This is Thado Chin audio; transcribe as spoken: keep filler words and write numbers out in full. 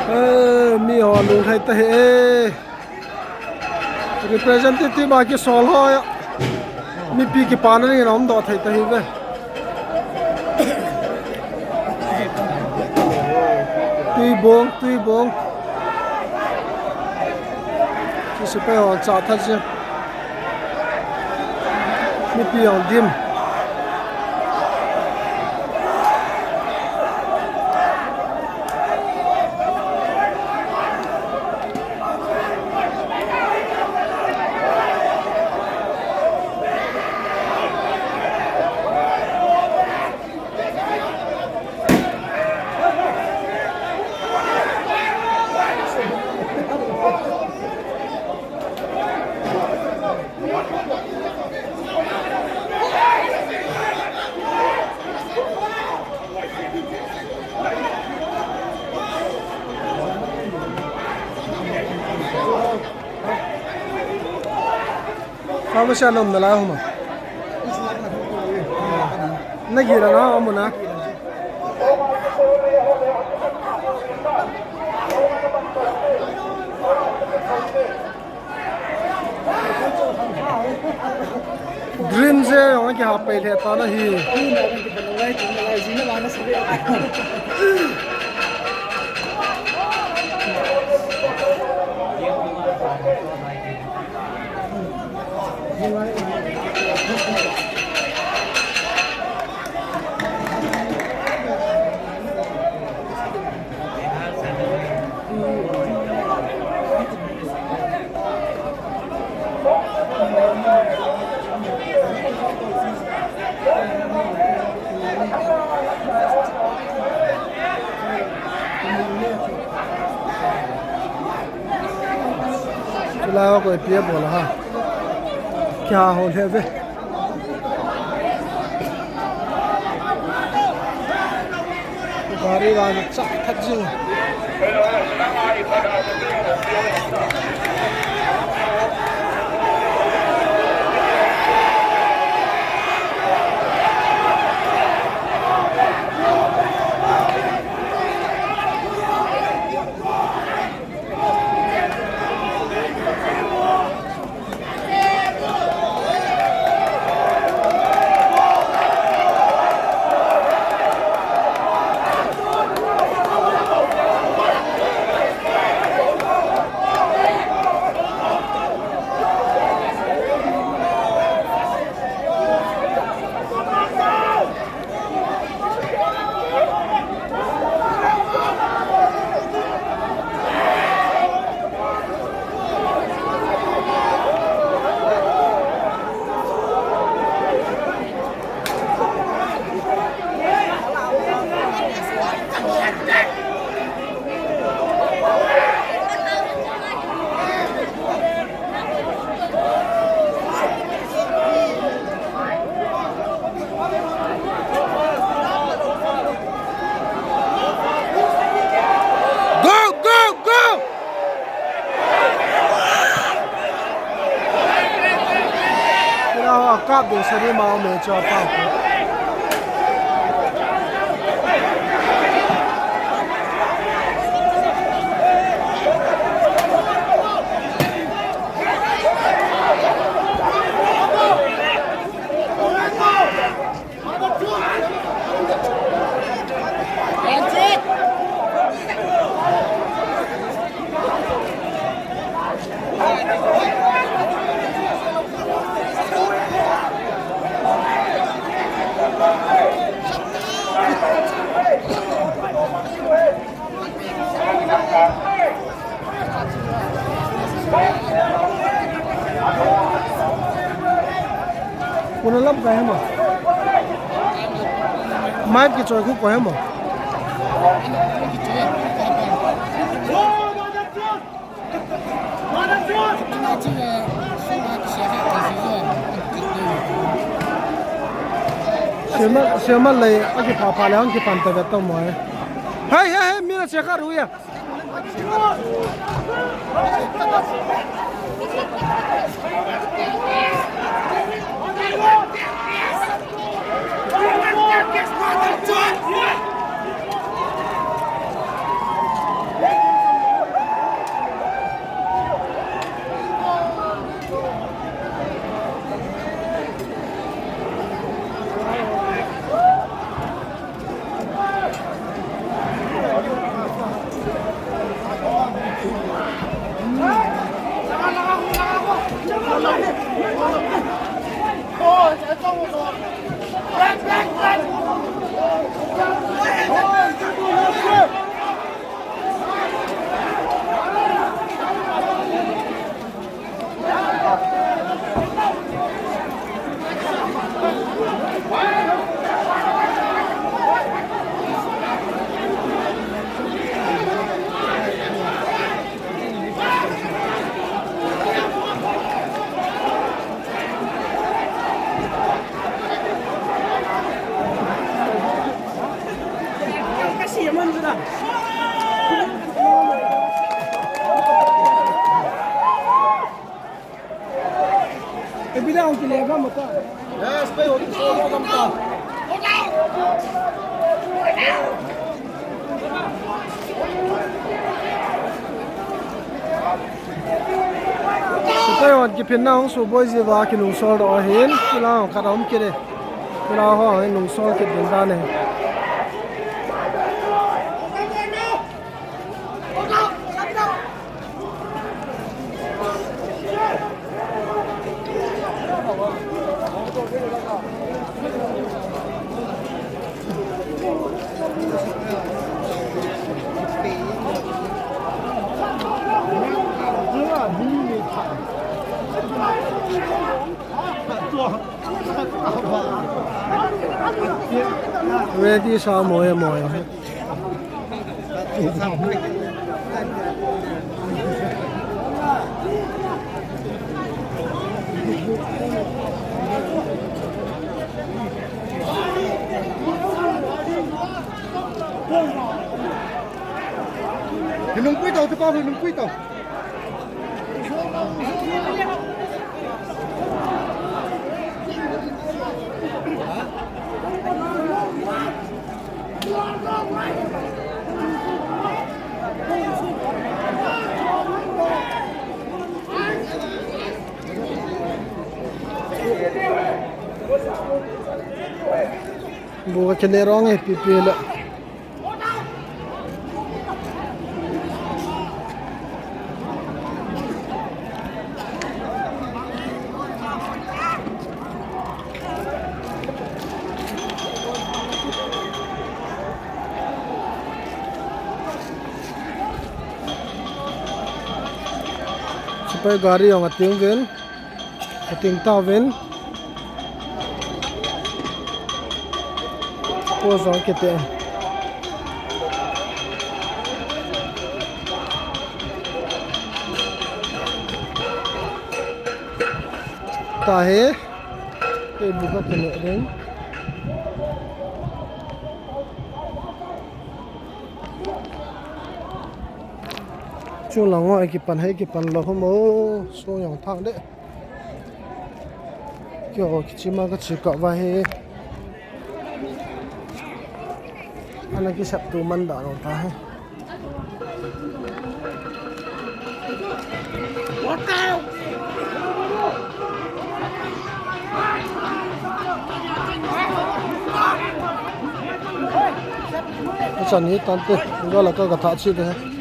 Eh, mi ho lung thei ta hi e. Representative a kisol ho ya. Mipi kipana ding in aum doh thei ta hi ve. Tuibong, tuibong. Chu sepai ho cha tha jing. Mipi jong dim. Pharmacy a na umna lai hung a? Na gila na, amu na. Dream je jong kihap pai lheh tan ahi. Chulai a koi pia bol a ha. Kya ho le ve. Gari vang chah that jing. Go, go, go! Kila ho kap ding sari ma me cha pa ko. Kuna lam kai hemo. Mic kichoi khu koi hemo. Sema, sema lei, aki pha pha le, aki pan ta ve ta mo e. Hai, hai, hai, mi na che kha ru ya. Sepai hon kiphinna hung suboi jeh uva kinungsol doh ahin, chulai hon khat aum kit e. Chulai hon nungsol kit ding dan ahi. Ready sa moi moi. Hinung pui tau, tu pa hinung pui tau. Bu ka kene rong e, pipi la. Sepai gari jong ating uvin. Ating tauvin. Ko jong kiti. Tahi. Kei bu ka kine ding. Chulang ho, kipan hai, kipan lou ho mo, sung jong thang de. Kio kichima kachi kah uva hi. Ana kisap tu man da lou tahi. Achan hi tante, gala ka ka tha chi de.